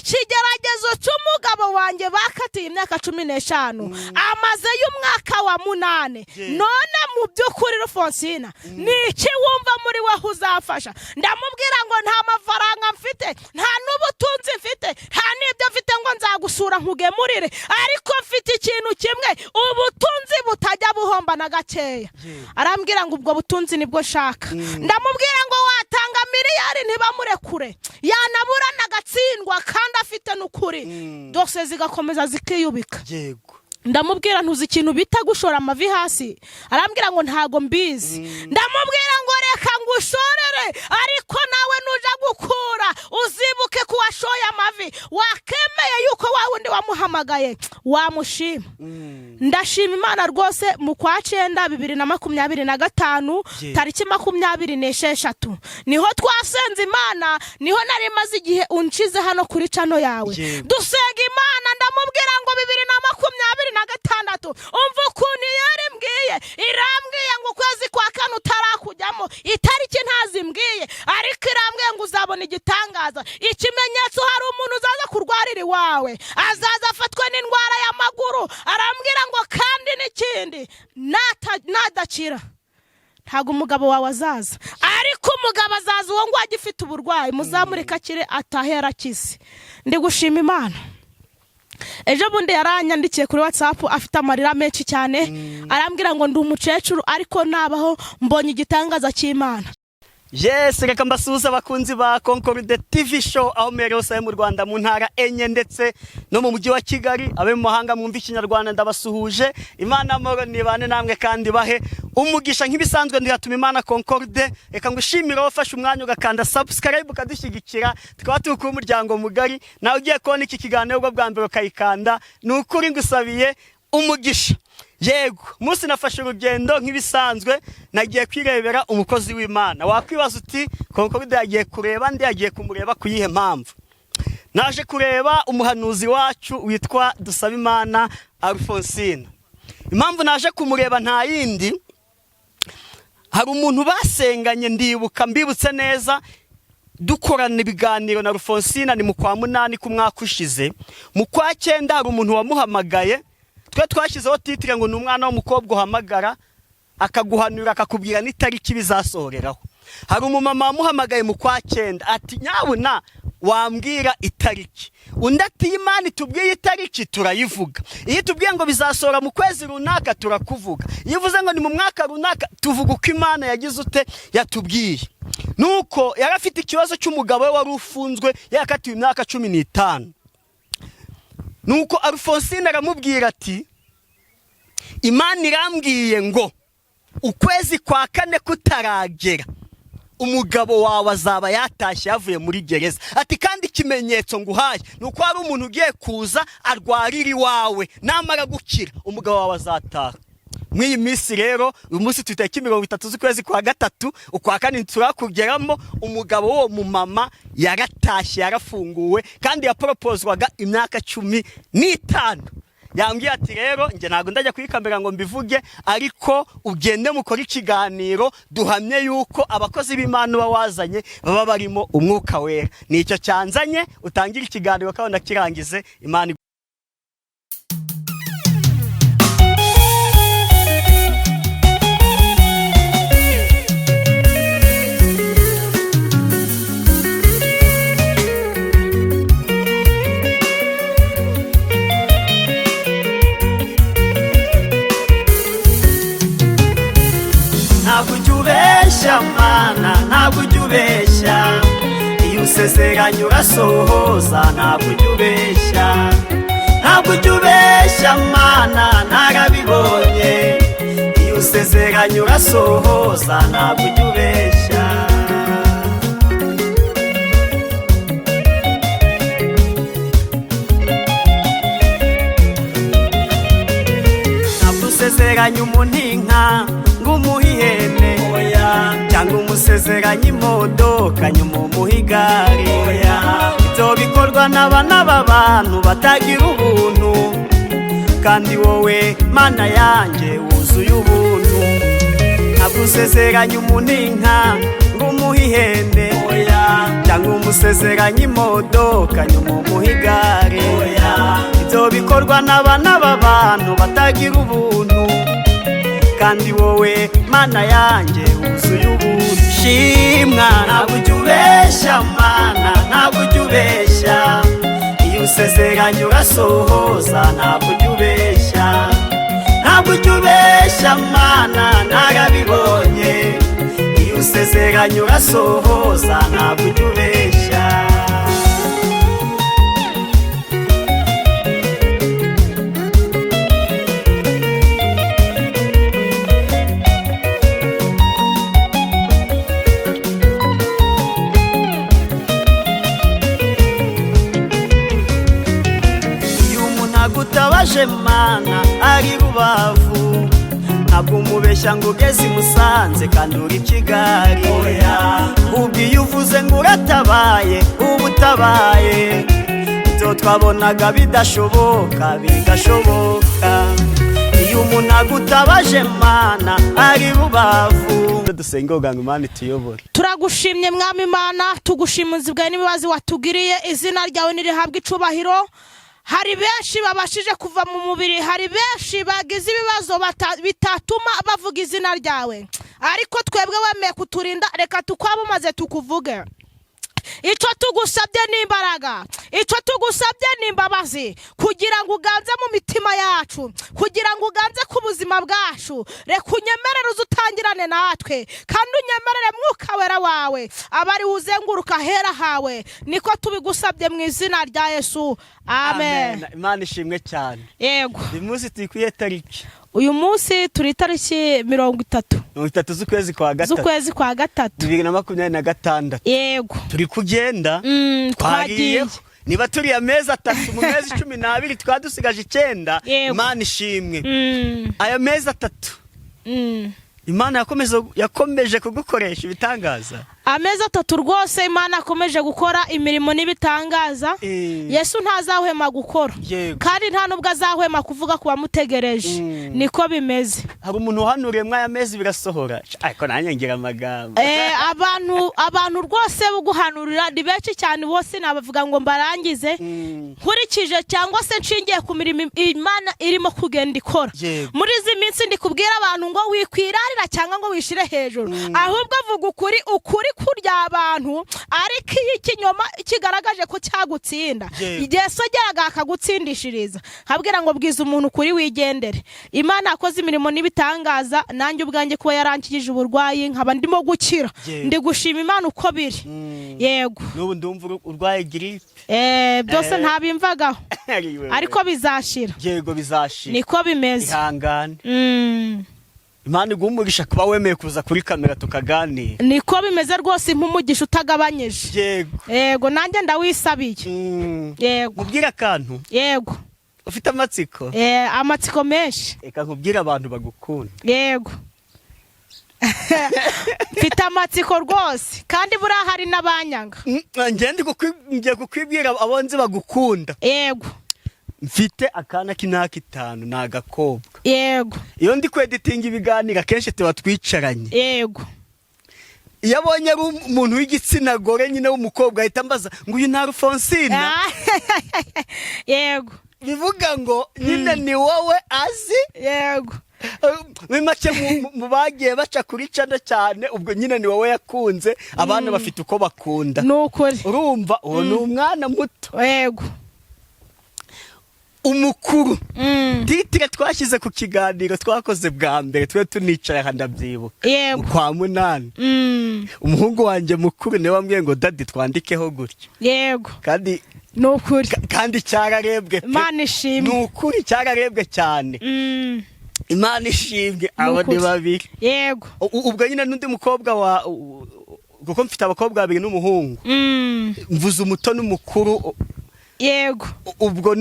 Ikigeragezo cy'umugabo wanjye bakatiye imyaka 15, amazeyo umwaka wa 8. None mu by'ukuri, Rufonsina, ni iki wumva muri we uzafasha? Ndamubwira ngo nta mafaranga mfite, nta n'ubutunzi mfite, nta n'ibyo mfite ngo nzagusura nkugemurire, ariko mfite ikintu kimwe, ubutunzi butajya buhomba na gakeya. Arambwira ngo ubwo butunzi nibwo nshaka. Ndamubwira ngo watanga miliyari ntibamurekure, yanaburana agatsindwa kandi afite n'ukuri, dosiye zigakomeza zikiyubika. Ndamubwira, ntuzi ikintu bita gushora amavi hasi? Arambwira ngo ntago mbizi. Ndamubwira ngo reka ngushorere, ariko nawe nuja gukura uzibuke ko washoye amavi, wakemeye yuko wa wundi wamuhamagaye wamushima. Ndashima Imana rwose, mu kwa cyenda 2025, tariki 26, niho twasenze Imana, niho nari maze igihe unshize hano kuri channel yawe. Dusenga Imana, ndamubwira ngo 2026, umva ukuntu iyo mbwiye, irambwiye ngo ukwezi kwa kane utarakujyamo, itariki ntazimbwiye, ariko irambwiye ngo uzabona igitangaza, ikimenyetso, hari umuntu uzaza kurwarira iwawe, azaza afatwe n'indwara y'amaguru. Arambwira ngo kandi n'ikindi, nadakira ntabwo umugabo wawe azaza, ariko umugabo azaza uwo nguwo agifite uburwayi, muzamureke akire, atahe yarakize. Ndi gushima Imana. Ejo bundi yaranyandikiye kuri WhatsApp afite amarira menshi cyane, arambwira ngo ndi umukecuru ariko nabaho mbonye igitangaza cy'Imana. Yes, reka mbasuhuze abakunzi ba Concorde TV Show aho muherereye hose mu Rwanda, mu ntara enye ndetse no mu mujyi wa Kigali. Abe mu mahanga mwumva Ikinyarwanda, ndabasuhuje. Imana amahoro nibane namwe kandi bahe umugisha. Nk'ibisanzwe ndihatuma Imana Concorde. Reka ngushimire wafashe umwanya ugakanda subscribe, ukadushyigikira, tukaba turi kuba umuryango mugari. Nawe ugiye kubona iki kiganiro bwo bwa mbere ukayikanda, ni ukuri ngusabiye umugisha. Yego, munsi nafashe urugendo nk'ibisanzwe, nagiye kwirebera umukozi w'Imana. Wakwibaza uti Concorde yagiye kureba ndi, yagiye kumureba ku yihe mpamvu? Naje kureba umuhanuzi wacu witwa Dusabimana Alphonsine. Impamvu naje kumureba nta yindi, hari umuntu basenganye. Ndibuka, mbibutse neza, dukorana ibiganiro na Alphonsine ni mu kwa munani k'umwaka ushize. Mu kwa cyenda hari umuntu wamuhamagaye. Twe twashyizeho titre ngo ni umwana w'umukobwa uhamagara akaguhanura, akakubwira n'itariki bizasohoreraho. Hari umumama wamuhamagaye mu kwa cyenda ati nyabuna wambwira itariki. Undi ati Imana itubwiye itariki turayivuga, iyo itubwiye ngo bizasohora mu kwezi runaka turakuvuga, iyo uvuze ngo ni mu mwaka runaka tuvuga uko Imana yagize ute yatubwiye. Nuko yari afite ikibazo cy'umugabo we wari ufunzwe, yakatiwe imyaka 15. Nuko Alphonsine aramubwira ati Imana irambwiye ngo ukwezi kwa kane kutaragera umugabo wawe azaba yatashye yavuye muri gereza. Ati kandi ikimenyetso nguhaye ni uko hari umuntu ugiye kuza arwarira iwawe, namara gukira umugabo wawe azataha. Muri iyi minsi rero, uyu munsi tutariki 30 z'ukwezi kwa gatatu, ukwa kane turakugeramo, umugabo w'uwo mumama yaratashye, yarafunguwe, kandi yaporopozwaga imyaka 15. Yambwiye ati rero njye ntabwo ndajya kuri kamera ngo mbivuge, ariko ugende mukore ikiganiro duhamye yuko abakozi b'Imana uba wazanye baba barimo Umwuka Wera. Nicyo cyanzanye. Utangire ikiganiro kandi kirangize. Imana. Ntabwo ujya ubeshya Mana, ntabwo ujya ubeshya. Iyo usezeranye urasohoza, ntabwo ujya ubeshya. Ntabwo ujya ubeshya Mana, narabibonye. Iyo usezeranye urasohoza, ntabwo ujya ubeshya. Ntabwo usezeranye umuntu inka ngo umuhe ihene, cyangwa umusezeranye imodoka nyuma umuhe igare. Ibyo bikorwa n'abana b'abantu batagira ubuntu, kandi wowe Mana yanjye wuzuye ubuntu. Ntabwo usezeranye umuntu inka ngo umuhe ihene, cyangwa Cyangwa umusezeranye imodoka nyuma umuha igare. Ibyo bikorwa n'abana b'abantu batagira ubuntu, kandi wowe Mana yanjye wuzuye ubuntu. Shimwa, ntabwo ujya ubeshya Mana, ntabwo ujya ubeshya. Iyo usezeranye urasohoza, ntabwo ujya ubeshya. Ntabwo ujya ubeshya Mana, narabibonye. Iyo usezeranye urasohoza, ntabwo ujya ubeshya. Iyo umuntu agutabaje Mana ari Rubavu, ntabwo umubeshya ngo ugeze i Musanze kandi uri Kigali. Ubwo iyo uvuze ngo uratabaye, uba utabaye. Ibyo twabonaga bidashoboka bigashoboka. Iyo umuntu agutabaje Mana ari Rubavu. Dusenge kugira ngo Imana ituyobore. Turagushimye Mwami Imana, tugushima bwawe n'imbabazi watugiriye. Izina ryawe nirihabwe icubahiro. Hari benshi babashije kuva mu mubiri, hari benshi bagize ibibazo bitatuma bavuga izina ryawe, ariko twebwe wemeye kuturinda. Reka tukwamamaze, tukuvuge. Icyo tugusabye ni imbaraga, icyo tugusabye ni imbabazi, kugira ngo uganze mu mitima yacu, kugira ngo uganze ku buzima bwacu. Reka unyemerere uze utangirane natwe, kandi unyemerere Mwuka Wera wawe aba ari uzenguruka ahera hawe. Niko tubigusabye mu izina rya Yesu, amen. Imana ishimwe cyane. Yego. Uyu munsi turi ku iyihe tariki? Uyu munsi turi itariki 30 30 z'ukwezi kwa gatatu, z'ukwezi kwa gatatu, 2026. Yego. Turi kugenda. Twagiye. Twariyeho niba turi amezi 3 mu mezi 12, twaba dusigaje 9. Yego. Imana ishimwe. Aya mezi 3, Imana yakomeje kugukoresha ibitangaza. Amezi 3 rwose Imana akomeje gukora imirimo n'ibitangaza. Yesu ntazahwema gukora, kandi nta nubwo azahwema kuvuga ku bamutegereje. Niko bimeze. Hari umuntu uhanuriye mw'aya mezi birasohora, ariko nanjye ngira amagambo. Abantu rwose buguhanurira ni benshi cyane, bose nabavuga ngo mbarangize. Nkurikije cyangwa se nshingiye ku mirimo Imana irimo kugenda ikora muri izi minsi, ndi kubwira abantu ngo wikwirarira cyangwa ngo wishire hejuru, ahubwo vuga ukuri. Ukuri kurya abantu, ariko iyo ikinyoma kigaragaje ko cyagutsinda, igihe sogeraga akagutsindishiriza, nkabwira ngo bwiza umuntu ukuri wigendere. Imana yakoze imirimo n'ibitangaza, nanjye ubwanjye kuba yarankijije uburwayi nkaba ndimo gukira, ndi gushima Imana uko biri. Yego. N'ubu ndumva urwaye giripe. Byose ntabimvagaho, ariko bizashira. Yego, bizashira. Niko bimeze. Ihangane. Imana iguha umugisha kuba wemeye kuza kuri kamera tukaganira. Niko bimeze rwose, impa umugisha utagabanyije. Yego, nanjye ndawisabiye. Yego. Nkubwire akantu. Yego. Ufite amatsiko? Amatsiko menshi. Reka nkubwire abantu bagukunda. Yego, mfite amatsiko rwose, kandi buriya hari n'abanyanga. Ngiye kukwibwira abo nzi bagukunda. Yego. Mfite akana k'imyaka 5, ni agakobwa. Iyo ndi kweditinga ibiganiro akenshi tuba twicaranye. Iyo abonye ari umuntu w'igitsina gore nyine w'umukobwa, ahita ambaza ngo uyu ni Alphonsine. Bivuga ngo nyine ni wowe azi. Muri make mu bagiye baca kuri channel cyane, ubwo nyine ni wowe yakunze. Abana bafite uko bakunda. Ni ukuri. Urumva uwo ni umwana muto. Umukuru, titre twashyize ku kiganiro twakoze bwa mbere, twe tunicaye aha, ndabyibuka, mu kwa munani, umuhungu wanjye mukuru niwe wambwiye ngo daddy, twandikeho gutyo. Kandi Ni ukuri. kandi cyararebwe pe. Imana Ni ishimwe. ukuri, cyararebwe cyane. Imana ishimwe. Abo ni Ukuri. babiri. Ubwo nyine n'undi mukobwa wa kuko mfite abakobwa babiri n'umuhungu. Mvuze umuto n'umukuru. Ubwo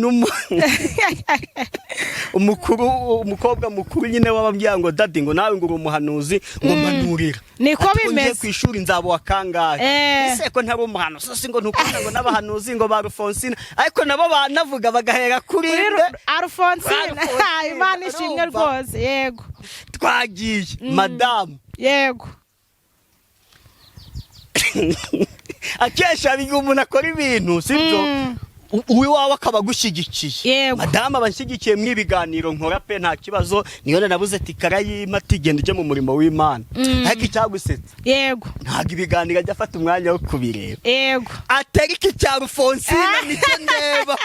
umukuru, umukobwa mukuru nyine wababwira ngo daddy, ngo nawe ngo uri umuhanuzi, ngo mpanurira. Niko Ati, ngo ngiye bimeze. ku ishuri nzaba uwa kangahe? Ese ko ntari umuhanuzi? Si ngo ntukunda ngo n'abahanuzi ngo ba Alphonsine, ariko nabo banavuga bagahera kuri Kuri nde? Alphonsine. Alphonsine. Imana ishimwe. Urumva? Rwose, yego. Twagiye madamu. Yego. Akenshi hari igihe umuntu akora ibintu, sibyo, uwiwawe akaba agushyigikiye. Madamu aba anshyigikiye mu ibiganiro nkora pe, nta kibazo. Niyo nanabuze ati karayima, ati genda ujye mu murimo w'Imana. Ariko icyagusetsa, ntabwo ibiganiro ajya afata umwanya wo kubireba. Atari iki cya Rufonsina nicyo ndeba.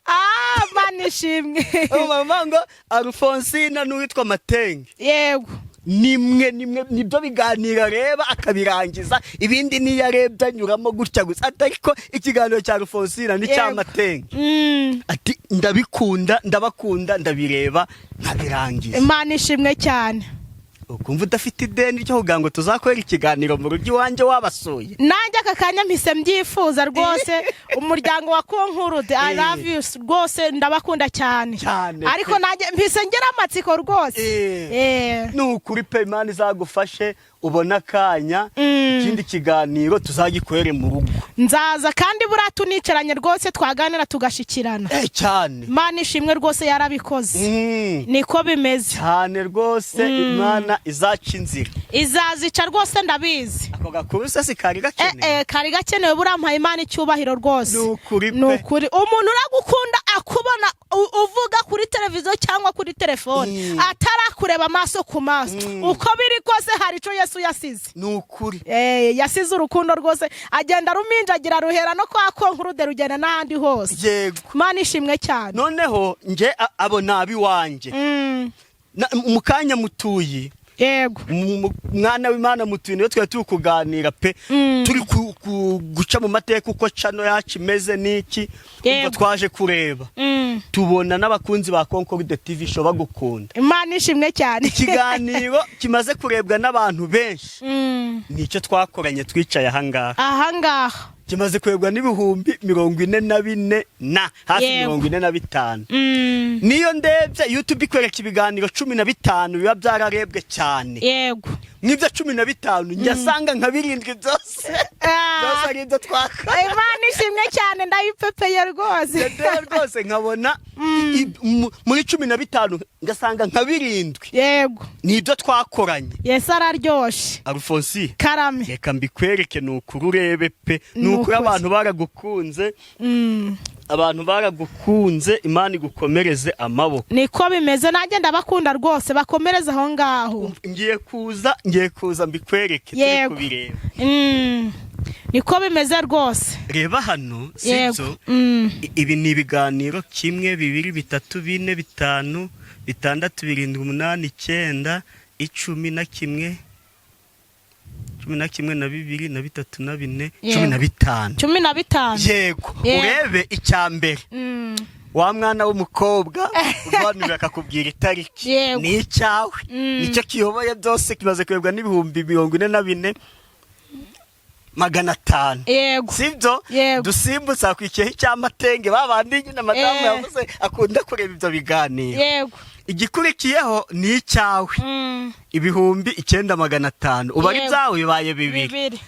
Ah, Mana ishimwe. Mama ngo Alfonsina n'uwitwa Matenge, nimwe nimwe nibyo biganiro areba akabirangiza, ibindi niyo arebye anyuramo gutya gusa. Ati ariko ikiganiro cya Alfonsina n'icya Matenge, ati ndabikunda, ndabakunda, ndabireba nkabirangiza. Imana ishimwe cyane. Ukumva udafite ideni ryo kugira ngo tuzakorere ikiganiro mu rugo iwanjye wabasuye? Nanjye aka kanya mpise mbyifuza rwose. Umuryango wa Konkurude, I love you rwose, ndabakunda cyane. Cyane. Ariko pe. nanjye mpise ngira amatsiko rwose. Ni ukuri pe, Imana izagufashe ubone akanya, ikindi kiganiro tuzagikorere mu rugo. Nzaza kandi buriya tunicaranye rwose, twaganira tugashikirana. Cyane. Imana ishimwe rwose, yarabikoze. Niko bimeze. Cyane rwose, Imana izaca inzira. Izazica rwose, ndabizi. Ako gakuru se si kari gakenewe? Kari gakenewe. Buriya mpaye Imana icyubahiro rwose. Ni ukuri pe. Ni ukuri, umuntu uragukunda akubona uvuga kuri televiziyo cyangwa kuri telefone, atarakureba amaso ku maso, uko biri kose hari icyo Yesu yasize. Ni ukuri. Yasize urukundo rwose, agenda aruminjagira, ruhera no kwa Konkurude, rugenda n'ahandi hose. Imana ishimwe cyane. Noneho nje abo ni ab'iwanjye. Mu kanya mutuyi, mwana w'Imana mutuyi, niyo twari turi kuganira pe, turi guca mu mateka uko channel yacu imeze n'iki. Ubwo twaje kureba, tubona n'abakunzi ba Concorde TV Show bagukunda. Imana ishimwe cyane. Ikiganiro kimaze kurebwa n'abantu benshi nicyo twakoranye twicaye ahangaha. Ahangaha. Kimaze kurebwa n'44,000 na hafi 45. Niyo ndebye YouTube ikwereka ibiganiro 15 biba byararebwe cyane. Mw'ibyo 15 njya asanga nka birindwi byose byose ari ibyo twakora. Imana ishimwe cyane, ndayipepeye rwose. Ndeba rwose nkabona muri 15 ngasanga nka birindwi ni ibyo twakoranye. Yesu araryoshe. Alphonse. Karame. Reka mbikwereke, ni ukuri urebe pe, ni Ni ukuri. ukuri. Abantu baragukunze, abantu baragukunze. Imana igukomereze amaboko. Niko bimeze, nanjye ndabakunda rwose, bakomereze aho ngaho. Ngiye kuza mbikwereke turi kubireba. Niko bimeze rwose. Reba hano, sibyo? Ibi ni ibiganiro kimwe, bibiri, bitatu, bine, bitanu, bitandatu, birindwi, umunani, icyenda, 11, 11 na bibiri na bitatu na bine, 15. 15. Yego. Urebe icya mbere, wa mwana w'umukobwa uganira akakubwira itariki, ni icyawe. Nicyo kiyoboye byose, kimaze kurebwa n'44,500,000. Sibyo? Yego. Dusimbutse, hakurikiyeho icyamatenge, babandi nyine madamu yavuze akunda kureba ibyo biganiro. Igikurikiyeho ni icyawe, 9500, ubu ari byawe bibaye bibiri. Bibiri.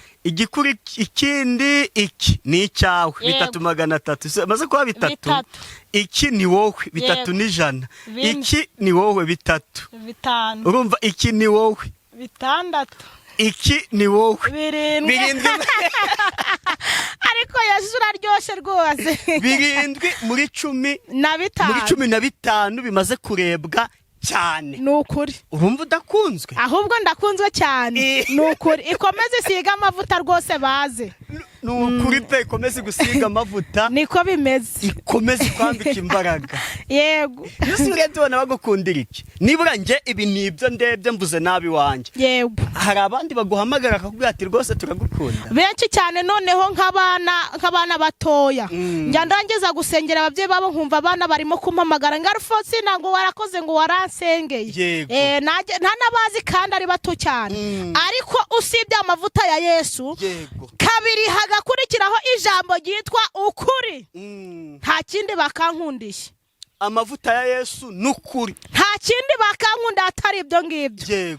Ikindi iki ni icyawe, 3,300, maze kuba bitatu. Bitatu. Iki ni wowe, bitatu n'ijana. Bine. Iki ni wowe, bitatu. Bitanu. Urumva, iki ni wowe. Bitandatu. Iki ni wowe. Birindwi. Birindwi. Ariko Yesu uraryoshe rwose. Birindwi muri cumi na muri bitanu. 15 bimaze kurebwa cyane. Ni ukuri. Urumva udakunzwe? Ahubwo ndakunzwe cyane. Ni ukuri, ikomeze isiga amavuta rwose, baze. Ni ukuri pe, ikomeze gusiga amavuta. Niko bimeze. Ikomeze kwambika imbaraga. Iyo usigaye tubona bagukundira iki? Nibura njye ibi ni ibyo ndebye, mvuze nabi wanjye. Hari abandi baguhamagara akakubwira ati rwose turagukunda? Benshi cyane. Noneho nk'abana batoya, njya ndangiza gusengera ababyeyi babo, nkumva abana barimo kumpamagara ngo Alphonsina, ngo warakoze, ngo waransengeye. Nta n'abazi kandi ari bato cyane. Ariko usibye amavuta ya Yesu, kabiri hagakurikiraho ijambo ryitwa ukuri, nta kindi bakankundiye. Amavuta ya Yesu n'ukuri. Nta kindi bakankunda atari ibyo ngibyo.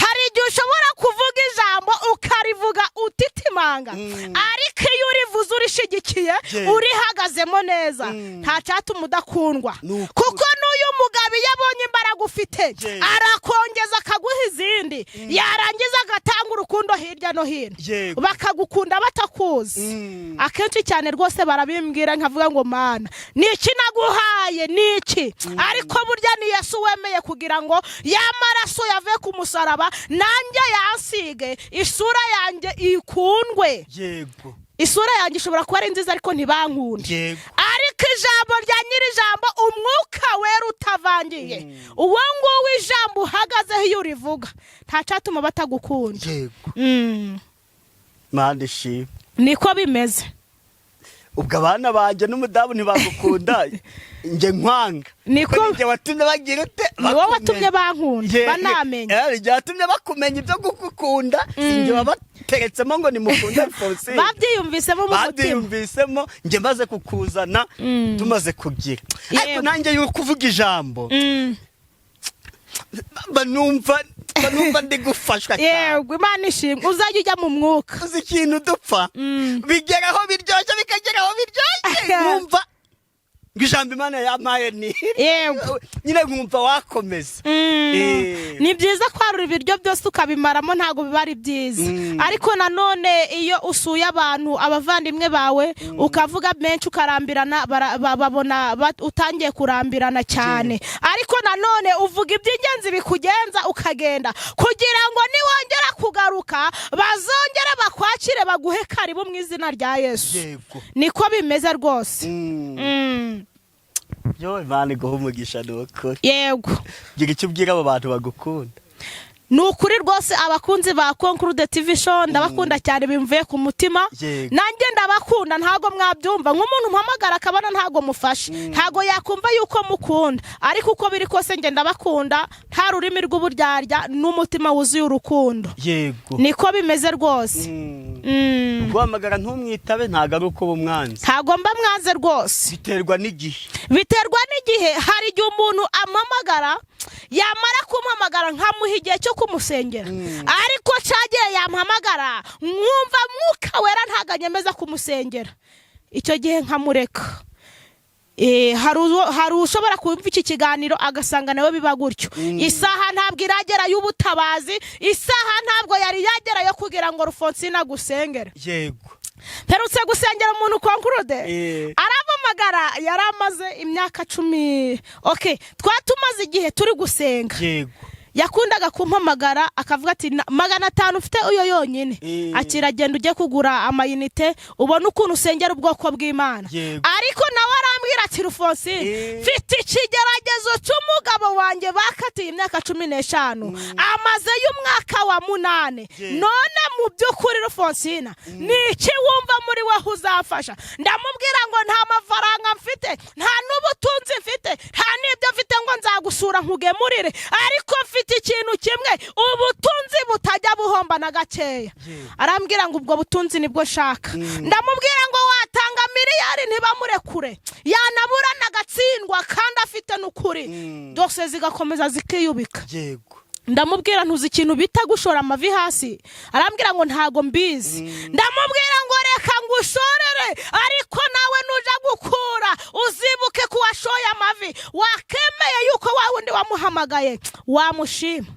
Hari igihe ushobora kuvuga ijambo ukarivuga utitimanga, ariko iyo urivuze urishigikiye, urihagazemo neza, nta cyatuma udakundwa. Ni ukuri. Kuko n'uyu mugabo mugabo iyo abonye imbaraga ufite, arakongeza akaguha izindi, yarangiza agatanga urukundo hirya no hino, bakagukunda batakuzi. Akenshi cyane rwose barabimbwira, nkavuga ngo: "Mana, ni iki naguhaye? Ni iki?" Ariko burya ni Yesu wemeye kugira ngo ya maraso yavuye ku musaraba nanjye yansige, isura yanjye ikundwe. Isura yanjye ishobora kuba ari nziza, ariko ntibankunde. Ariko ijambo rya nyiri ijambo, Umwuka Wera utavangiye, uwo nguwo, ijambo uhagazeho iyo urivuga, ntacyatuma batagukunda. Mana ishimwe. Niko bimeze. Ubwo abana banjye n'umudamu ntibagukunda, njye nkwanga? Ko ninjye watumye bagira ute? Ni wowe watumye bankunda, banamenya. Njye watumye bakumenya. Ibyo gukunda si njye wabateretsemo ngo nimukunde Alphonsine. Babyiyumvisemo mu mutima. Babyiyumvisemo njye maze kukuzana, tumaze kugira. Ariko nanjye yuko uvuga ijambo, mba numva ndi gufashwa cyane. Yego, Imana ishimwe. Uzajya ujya mu mwuka. Uzi ikintu dupfa? Bigeraho biryoshye, bikageraho biryoshye, nkumva ngo ijambo Imana yampaye ni nyine, nkumva wakomeza. Ni byiza kwarura ibiryo byose ukabimaramo, ntabwo biba ari byiza. Ariko nanone iyo usuye abantu, abavandimwe bawe, ukavuga menshi ukarambirana, babona utangiye kurambirana cyane. Ariko nanone uvuga iby'ingenzi bikugenza ukagenda, kugira ngo niwongera kugaruka bazongere bakwakire, baguhe karibu mu izina rya Yesu. Niko bimeze rwose. Yo, Imana iguha umugisha, ni ukuri. Gira icyo ubwira abo bantu bagukunda. Ni ukuri rwose, abakunzi ba Concorde TV Show, ndabakunda cyane bimvuye ku mutima. Nanjye ndabakunda, ntago mwabyumva. Nk'umuntu mpamagara akabona ntago mufashe, ntago yakumva yuko mukunda. Ariko uko biri kose njye ndabakunda, nta rurimi rw'uburyarya, n'umutima wuzuye urukundo. Niko bimeze rwose. Guhamagara ntumwitabe ntabwo ari uko uba umwanzi. Ntago mba mwanze rwose. Biterwa n'igihe. Biterwa n'igihe. Hari igihe umuntu ampamagara, yamara kumpamagara nkamuha igihe cyo kumusengera, ariko cyagiye yampamagara nkumva Mwuka Wera ntabwo anyemeza kumusengera, icyo gihe nkamureka. Hari ushobora kumva iki kiganiro agasanga nawe biba gutyo. Isaha ntabwo iragera y'ubutabazi, isaha ntabwo yari yagera yo kugira ngo Rufonsina agusengere. Mperutse gusengera umuntu, Concorde, arampamagara, yari amaze imyaka 10. Okay, twatumaze igihe turi gusenga. Yakundaga kumpamagara akavuga ati: "500 ufite uyo yonyine, akiragenda ujye kugura amayinite, ubone ukuntu usengera ubwoko bw'Imana." Ariko nawe arambwira ati: "Rufonsine, mfite ikigeragezo cy'umugabo wanjye bakatiye imyaka 15, amazeyo umwaka wa munani. None mu by'ukuri, Rufonsina, ni iki wumva muri we uzafasha?" Ndamubwira ngo: "Nta mafaranga mfite, nta n'ubutunzi mfite, nta n'ibyo mfite ngo nzagusura nkugemurire, ariko mfite ikintu kimwe, ubutunzi butajya buhomba na gakeya." Arambwira ngo: "Ubwo butunzi nibwo nshaka." Ndamubwira ngo: "Watanga miliyari ntibamurekure, yanaburana agatsindwa kandi afite n'ukuri, dosiye zigakomeza zikiyubika." Ndamubwira: "Ntuzi ikintu bita gushora amavi hasi?" Arambwira ngo: "Ntago mbizi." Ndamubwira ngo: "Reka ngushorere, ariko nawe nuja gukura uzibuke ko washoye amavi, wakemeye yuko wa wundi wamuhamagaye wamushima."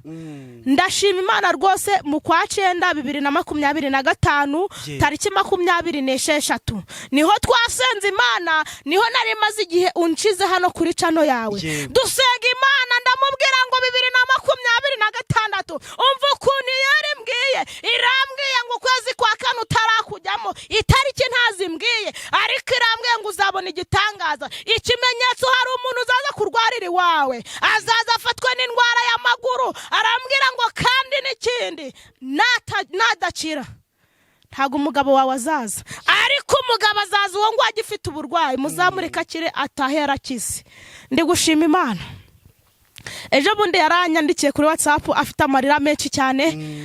Ndashima Imana rwose, mu kwa cyenda 2025, tariki 26, niho twasenze Imana. Niho nari maze igihe unshize hano kuri channel yawe. Dusenga Imana, ndamubwira ngo: "2026, umva ukuntu iyo imbwiye, irambwiye ngo ukwezi kwa kane utarakujyamo, itariki ntazimbwiye, ariko irambwiye ngo uzabona igitangaza, ikimenyetso. Hari umuntu uzaza kurwarira iwawe, azaza afatwe n'indwara y'amaguru." Arambwira ngo: "Kandi n'ikindi, nadakira ntabwo umugabo wawe azaza, ariko umugabo azaza uwo nguwo agifite uburwayi, muzamureke akire, atahe yarakize." Ndi gushima Imana. Ejo bundi yaranyandikiye kuri WhatsApp afite amarira menshi cyane,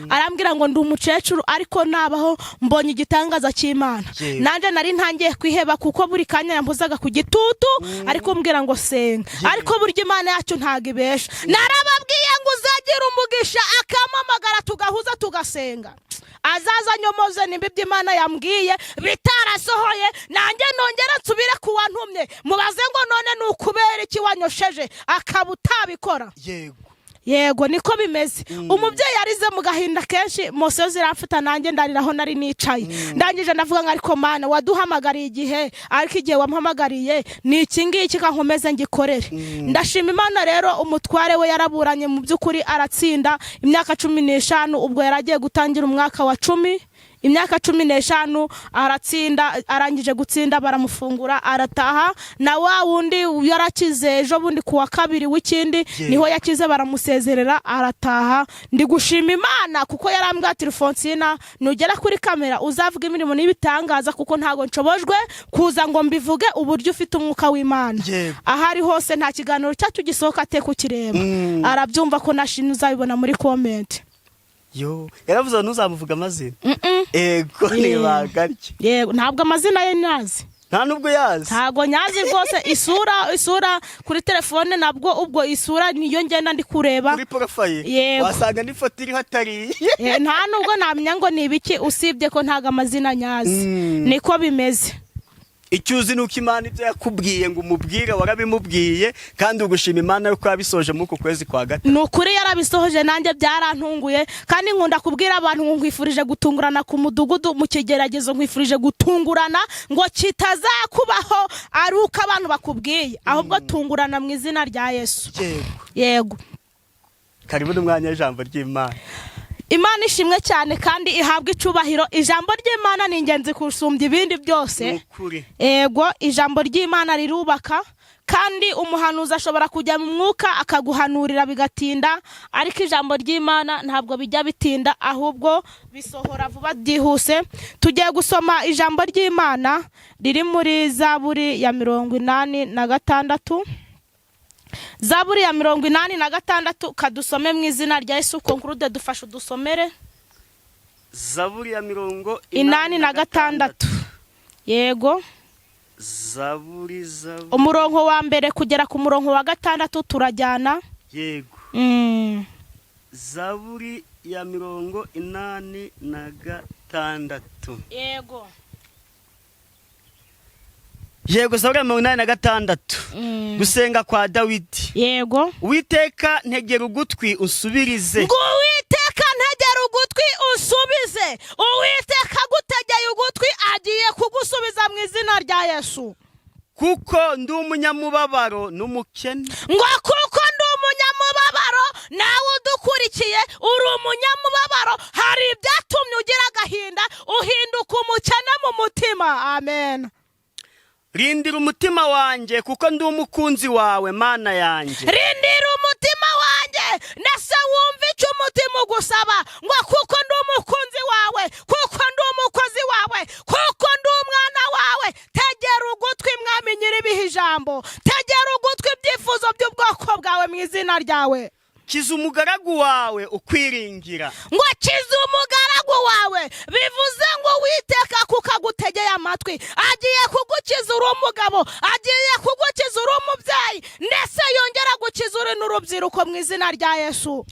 arambwira ngo: "Ndi umukecuru, ariko nabaho mbonye igitangaza cy'Imana." Nanjye nari ntangiye kwiheba, kuko buri kanya yampozaga ku gitutu, ariko mbwira ngo senga. Ariko burya Imana yacu ntabwo ibesha. Narababwiye ngo uzagira umugisha akampamagara, tugahuza, tugasenga, azaza nyomoze nimba ibyo Imana yambwiye bitarasohoye, nanjye nongera nsubire ku wantumye mubaze ngo: "None ni ukubera iki?" iki wanyosheje, akaba utabikora. Yego, niko bimeze. Umubyeyi yarize mu gahinda kenshi, émotion ziramfata, nanjye ndarira aho nari nicaye. Ndangije ndavuga ngo: "Ariko Mana, waduhamagariye igihe, ariko igihe wampamagariye ni iki ngiki, ka nkomeze ngikorere." Ndashima Imana rero, umutware we yaraburanye mu by'ukuri aratsinda imyaka 15. Ubwo yari agiye gutangira umwaka wa 10, imyaka 15 aratsinda. Arangije gutsinda baramufungura, arataha. Na wa wundi yarakize ejo bundi ku wa kabiri w'ikindi, niho yakize, baramusezerera, arataha. Ndi gushima Imana kuko yarambwiye ati: "Rufonsina, nugera kuri kamera uzavuga imirimo n'ibitangaza, kuko ntabwo nshobojwe kuza ngo mbivuge uburyo ufite umwuka w'Imana." Aho ari hose, nta kiganiro cyacu gisohoka ate kukireba, arabyumva ko nashimye. Uzabibona muri comment. Yo, yaravuze ngo ntuzamuvuge amazina. Ego, ni ibanga rye. Yego, ntabwo amazina ye nyazi. Nta nubwo yazi? Ntabwo nyazi rwose. Isura kuri telefone, nabwo ubwo isura niyo ngenda ndi kureba. Kuri profile. Yego. Wasanga n'ifoto iriho atari. Nta nubwo namenya ngo ni ibiki, usibye ko ntabwo amazina nyazi. Niko bimeze. Icyo uzi ni uko Imana ibyo yakubwiye ngo umubwire warabimubwiye, kandi ugushima Imana yuko yabisoje muri uku kwezi kwa gatatu. Ni ukuri yarabisohoje, nanjye byarantunguye. Kandi nkunda kubwira abantu ngo nkwifurije gutungurana ku mudugudu mu kigeragezo, nkwifurije gutungurana ngo kitazakubaho ari uko abantu bakubwiye, ahubwo tungurana mu izina rya Yesu. Yego. Karibu n'umwanya w'ijambo ry'Imana. Imana ishimwe cyane kandi ihabwe icubahiro. Ijambo ry'Imana ni ingenzi kusumbya ibindi byose. Ni ukuri. Ego, ijambo ry'Imana rirubaka, kandi umuhanuzi ashobora kujya mu mwuka akaguhanurira bigatinda, ariko ijambo ry'Imana ntabwo bijya bitinda, ahubwo bisohora vuba byihuse. Tugiye gusoma ijambo ry'Imana riri muri Zaburi ya 86, Zaburi ya 86. Kadusome mu izina rya Yesu. Konkurude, dufashe udusomere. Zaburi ya mirongo 86, yego. Zaburi. Umurongo wa mbere kugera ku murongo wa gatandatu, turajyana. Yego. Zaburi ya 86. Yego. Yego, Zaburi ya 86. Gusenga kwa Dawidi. Yego. Uwiteka, ntegera ugutwi unsubirize. Ngo: "Uwiteka, ntegera ugutwi usubize." Uwiteka agutegeye ugutwi, agiye kugusubiza mu izina rya Yesu. Kuko ndi umunyamubabaro n'umukene. Ngo: "Kuko ndi umunyamubabaro." Nawe udukurikiye uri umunyamubabaro, hari ibyatumye ugira agahinda, uhinduka umukene mu mutima. Amen. Rindira umutima wanjye, kuko ndi umukunzi wawe, Mana yanjye. Rindira umutima wanjye, ndetse wumve icyo umutima ugusaba, ngo: "Kuko ndi umukunzi wawe, kuko ndi umukozi wawe, kuko ndi umwana wawe." Tegera ugutwi, Mwami nyir'ibihe ijambo, tegera ugutwi ibyifuzo by'ubwoko bwawe mu izina ryawe. Kiza umugaragu wawe ukwiringira. Ngo: "Kiza umugaragu wawe." Bivuze ngo Witeka kuko agutegeye amatwi, agiye kugukiza uri umugabo, agiye kugukiza uri umubyeyi, ndetse yongera gukiza uri n'urubyiruko mu izina rya Yesu.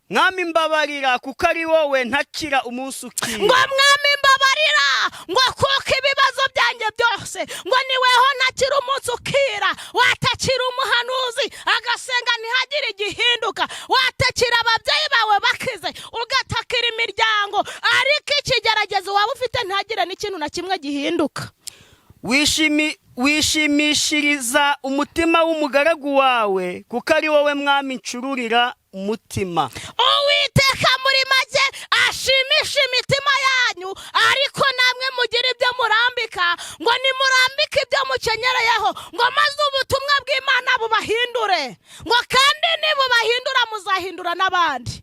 Mwami, mbabarira, kuko ari wowe ntakira umunsi ukira. Ngo: "Mwami, mbabarira," ngo kuko ibibazo byanjye byose ngo niweho ntakira umunsi ukira. Watakira umuhanuzi agasenga ntihagire igihinduka, watakira ababyeyi bawe bakize, ugatakira imiryango, ariko ikigeragezo waba ufite ntihagire n'ikintu na kimwe gihinduka. Wishimishiriza umutima w'umugaragu wawe, kuko ari wowe, Mwami, ncururira umutima. Uwiteka muri make ashimisha imitima yanyu, ariko namwe mugire ibyo murambika, ngo nimurambike ibyo mukenyereyeho, ngo maze ubutumwa bw'Imana bubahindure, ngo kandi nibubahindura muzahindura n'abandi.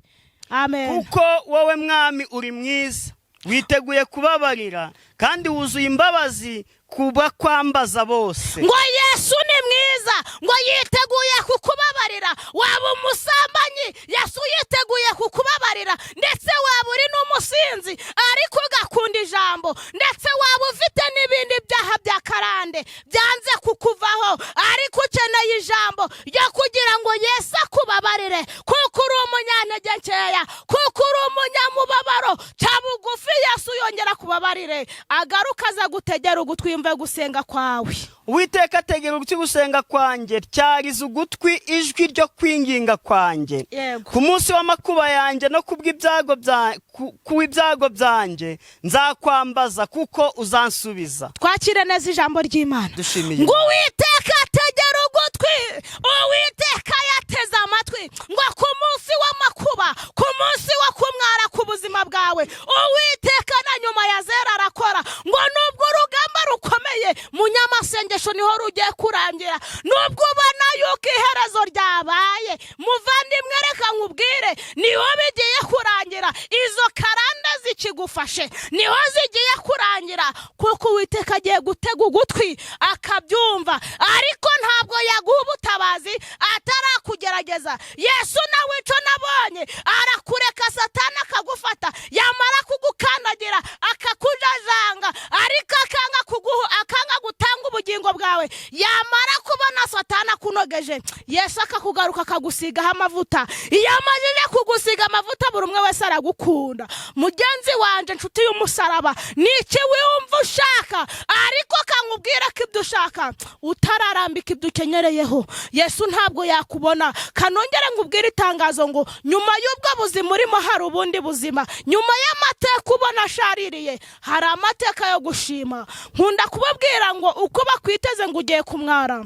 Amen. Kuko wowe, Mwami, uri mwiza, witeguye kubabarira, kandi wuzuye imbabazi kuba kwambaza bose. Ngo Yesu ni mwiza, ngo yiteguye kukubabarira. Waba umusambanyi, Yesu yiteguye kukubabarira. Ndetse waba uri n'umusinzi ariko ugakunda ijambo, ndetse waba ufite n'ibindi byaha bya karande byanze kukuvaho, ariko ukeneye ijambo ryo kugira ngo Yesu akubabarire, kuko uri umunyantege nkeya, kuko uri umunyamubabaro, ca bugufi Yesu yongera kubabarire, agaruka aza gutegera ugutwi yumva. Yumve gusenga kwawe. Uwiteka ategera ugutwi gusenga kwanjye, tyariza ugutwi ijwi ryo kwinginga kwanjye. Ku munsi w'amakuba yanjye no kubw'ibyago byanjye nzakwambaza, kuko uzansubiza. Twakire neza ijambo ry'Imana. Dushimiye. Ngo Uwiteka ategera ugutwi, Uwiteka yateze amatwi, ngo ku munsi w'amakuba, ku munsi wo kumwara ku buzima bwawe, Uwiteka na nyuma ya zera arakora. Ngo nubwo urugamba rukomeye, munyamasengesho, niho rugiye kurangira. Nubwo ubona yuko iherezo ryabaye, muvandimwe, reka nkubwire, niho bigiye kurangira. Izo karande zikigufashe niho zigiye kurangira, kuko Uwiteka agiye gutega ugutwi akabyumva. Ariko ntabwo yaguha ubutabazi atarakugerageza. Yesu nawe icyo nabonye, arakureka Satani akagufata, yamara kugukandagira akakujajanga, ariko akanga kuguha, akanga gutanga ubugingo bwawe. Yamara kubona Satani akunogeje, Yesu akakugaruka akagusigaho amavuta. Iyo amajije kugusiga amavuta, buri umwe wese aragukunda. Mugenzi wanjye, inshuti y'umusaraba, ni iki wumva ushaka? Ariko kankubwira ko ibyo ushaka utararambika ibyo ukenyereyeho, Yesu ntabwo yakubona. Kanongere nkubwire itangazo ngo nyuma y'ubwo buzima urimo hari ubundi buzima. Nyuma y'amateka ubona ashaririye hari amateka yo gushima. Nkunda kubabwira ngo uko bakwiteze ngo ugiye kumwara,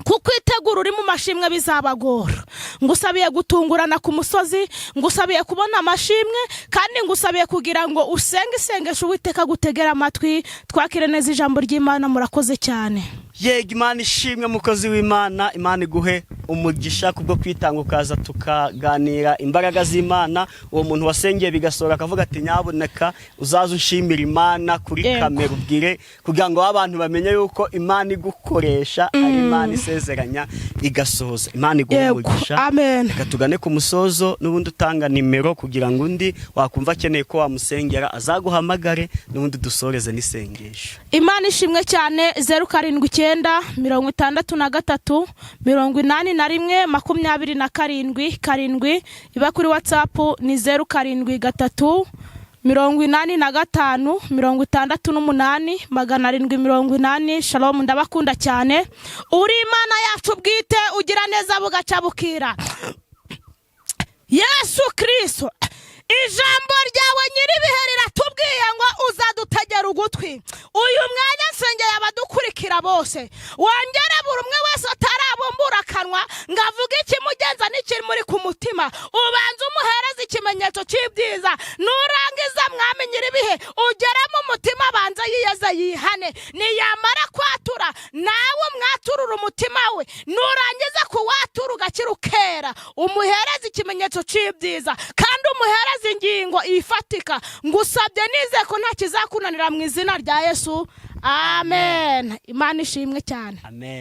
kukwitegura uri mu mashimwe bizabagora. Ngusabiye gutungurana ku musozi, ngusabiye kubona amashimwe, kandi ngusabiye kugira ngo usenge isengesho Uwiteka agutegere amatwi. Twakire neza ijambo ry'Imana. Murakoze cyane. Yego, Imana ishimwe, mukozi w'Imana. Imana iguhe umugisha kubwo kwitanga ukaza tukaganira imbaraga z'Imana. Uwo muntu wasengeye bigasohora akavuga ati: "Nyabuneka uzaze unshimira Imana kuri kamera, ubwire kugira ngo abantu bamenye yuko Imana igukoresha ari Imana isezeranya igasohoza." Imana iguhe umugisha. Amen. Reka tugane ku musozo, n'ubundi utanga nimero kugira ngo undi wakumva akeneye ko wamusengera azaguhamagare, n'ubundi dusoreze n'isengesho. Imana ishimwe cyane. 0796 382 77. Iba kuri WhatsApp ni 0738 58 780. Shalom, ndabakunda cyane. Uri Imana yacu bwite, ugira neza bugaca bukira. Yesu Kirisito, ijambo ryawe nyir'ibihe riratubwiye ngo uzadutegera ugutwi. Uyu mwanya nsengeye abadukurikira bose, wongere buri umwe wese atarabumbura akanwa ngo avuge ikimugenza n'ikimuri ku mutima, ubanze umuhereze ikimenyetso cy'ibyiza. Nurangiza, Mwami nyir'ibihe, ugere mu mutima, abanza yiyeze, yihane. Niyamara kwatura, nawe umwaturure umutima we. Nurangiza kuwatura ugakira ukera, umuhereze ikimenyetso cy'ibyiza kandi umuhereze ingingo ifatika. Ngusabye nizeye ko nta kizakunanira, mu izina rya Yesu, amen. Imana ishimwe cyane. Amen.